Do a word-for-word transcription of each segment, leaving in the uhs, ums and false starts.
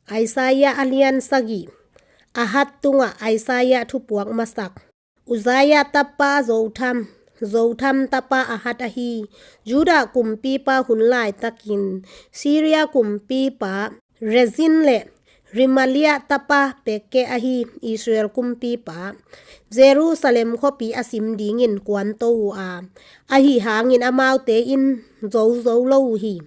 Isaiah a lian sagih. Ahat tungah Isaiah thupuak masak. Uzziah tapa Jotham, Jotham tapa Ahat ahi. Judah kumpipa hun laitakin Syria kumpipa Rezin le Remaliah tapa Pekah ahi, Israel kumpipa Jerusalem khuapi a sim dingin kuanto uh a, ahi hangin amaute in zo zo lo uh hi.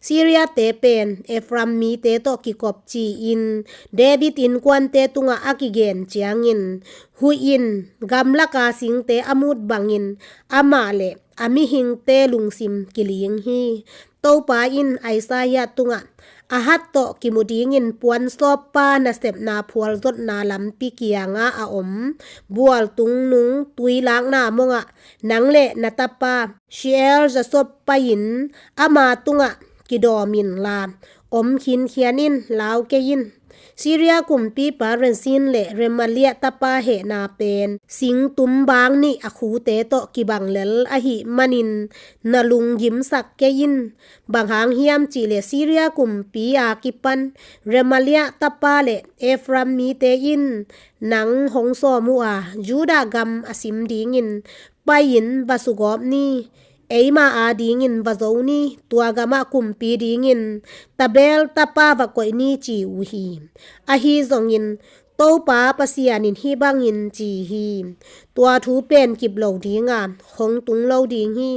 Syria-te pen Ephraim mite tawh kikop ci-in David innkuante tungah a kigen ciangin, huih in gamlaka singte a mut bangin amah le a mihingte lungsim kiling hi. Topa in Isaiah tungah, Ahat tawh kimu dingin puansawppa nasepna phualzotna lampi kianga a om bualtung nung tuilakna mongah nang le na tapa Sheol-jashub pai-in ama tungah kidawm inla, om khinkhian in, lau kei in. Syria kumpipa Rezin le Remaliah tapa hehna pen singtum bang nih a khute tawh kibang lel ahih manin na lunggimsak kei in. Bang hang hiam cihleh Syria kumpi a kipan Remaliah tapa le Ephraim mite in nang hong sawm uh a, Judah gam a sim dingin pai-in va sugawp ni. Eima adingin va zo ni, tua gamah kumpi dingin Tabeel tapa va koih ni, ci uh hi. Ahi zongin Topa Pasian in hih bangin ci hi. Tua thu pen kip lo dinga, hong tung lo ding hi.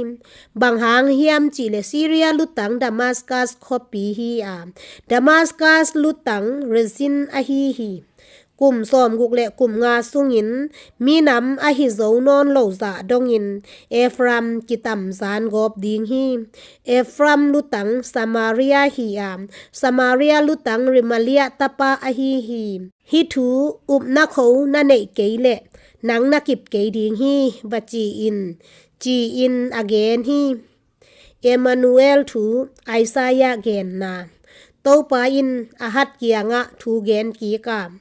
Bang hang hiam cihleh Syria lutang Damascus khuapi hi a, Damascus lutang Rezin ahi hi. Kum sawmguk le kum nga sungin minam ahi zo nawn lo zah dongin Ephraim kitamzan gawp ding hi. Ephraim lutang Samaria hi a, Samaria lutang Remaliah tapa ahi hi. Hih thu upna kho na neih kei leh nang na kip kei ding hi, va ci-in, ci-in a gen hi. Emmanuel thu, Isaiah genna. Topa in Ahat kiangah thu gen kik a,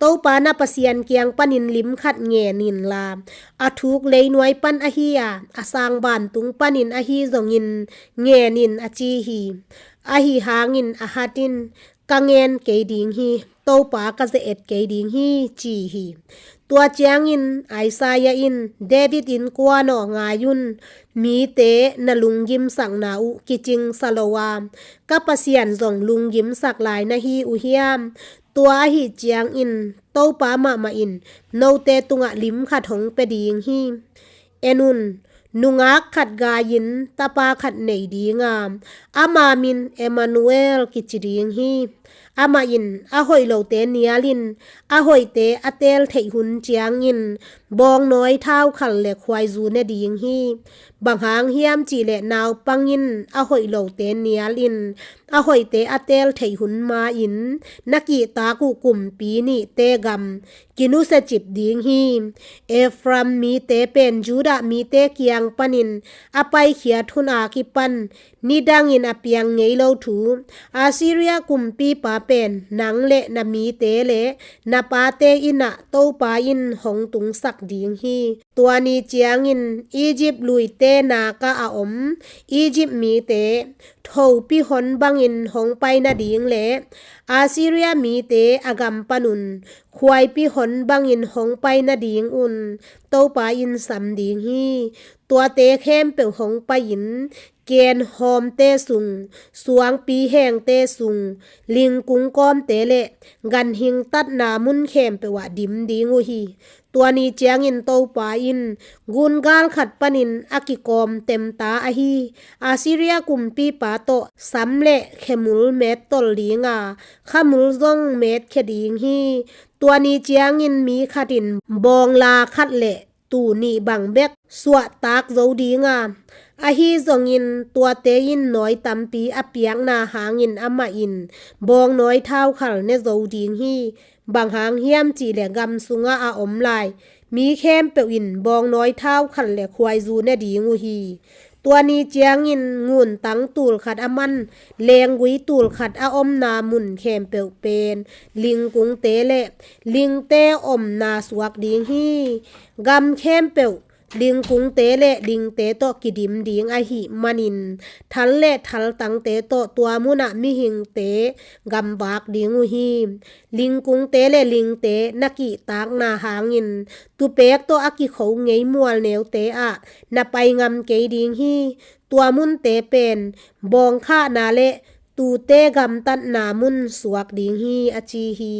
Topa na Pasian kiang panin lim khat ngen inla, a thuk leinuai pan ahi a, a sang vantung panin ahi zongin ngen in, a ci hi. Ahi hangin Ahat in, Ka ngen kei ding hi, Topa ka ze-et kei ding hi, ci hi. Tua ciangin Isaiah in, David innkuan aw, ngai un, mite na lunggimsakna uh kicingsa lo a, ka Pasian zong lunggimsak lai na hi uh hiam? Tua ahi ciangin Topa mahmah in note tungah lim khat hong pia ding hi. En un, nungak khat gai-in tapa khat nei ding a, ama min Emmanuel kici ding hi. Amah in a hoih lote nialin, a hoihte a teel theih hun ciangin bawngnawi thaukhal le khuaizu ne ding hi. Bang hang hiam cihleh naupang in a hoih lote nialin, a hoihte a teel theih hun ma-in na kihtak uh kumpi nihte gam kinusiacip ding hi. Ephraim mite pen Judah mite kiang panin a paikhiat hun a kipan nidangin a piang ngei lo thu, Assyria kumpipa pen nang le na mite le na pate innah Topa in hong tungsak ding hi. Tua ni ciangin Egypt luite nakah a om Egypt mite thopi hon bangin hong pai nading le Assyria mite a gam panun khuaipi hon bangin hong pai nading un Topa in sam ding hi. Tuate khempeuh hong pai-in kenhawmte sung, suangpi hengte sung, lingkung kawmte le ganhing tatna mun khempeuh ah dim ding uh hi. Tua ni ciangin Topa in gungal khat panin a kikawm temta ahi Assyria kumpipa tawh sam le khemul mettol dinga, khamul zong metkhia ding hi. Tua ni ciangin mi khat in bawngla khat le tuu nih bang bek suahtak zo dinga, ahi zongin tuate in nawi tampi a piakna hangin amah in bawngnawi thaukhal ne zo ding hi. Bang hang hiam cihleh gam sungah a om lai mi khempeuh in bawngnawi thaukhal le khuaizu ne ding uh hi. Tua ni ciangin nguntang tul khat a man lenggui tul khat a omna mun khempeuh pen lingkungte le lingte omna suak ding hi. Gam khempeuh Lingkungte le lingte tawh kidim ding ahih manin thal le thaltangte tawh tua munah mihingte gamvak ding uh hi. Lingkungte le lingte na kihtakna hangin tupek tawh a kikho ngei mualneute ah na pai ngam kei ding hi. Tua munte pen bawngkhahna le tuute gamtatna mun suak ding hi, a ci hi.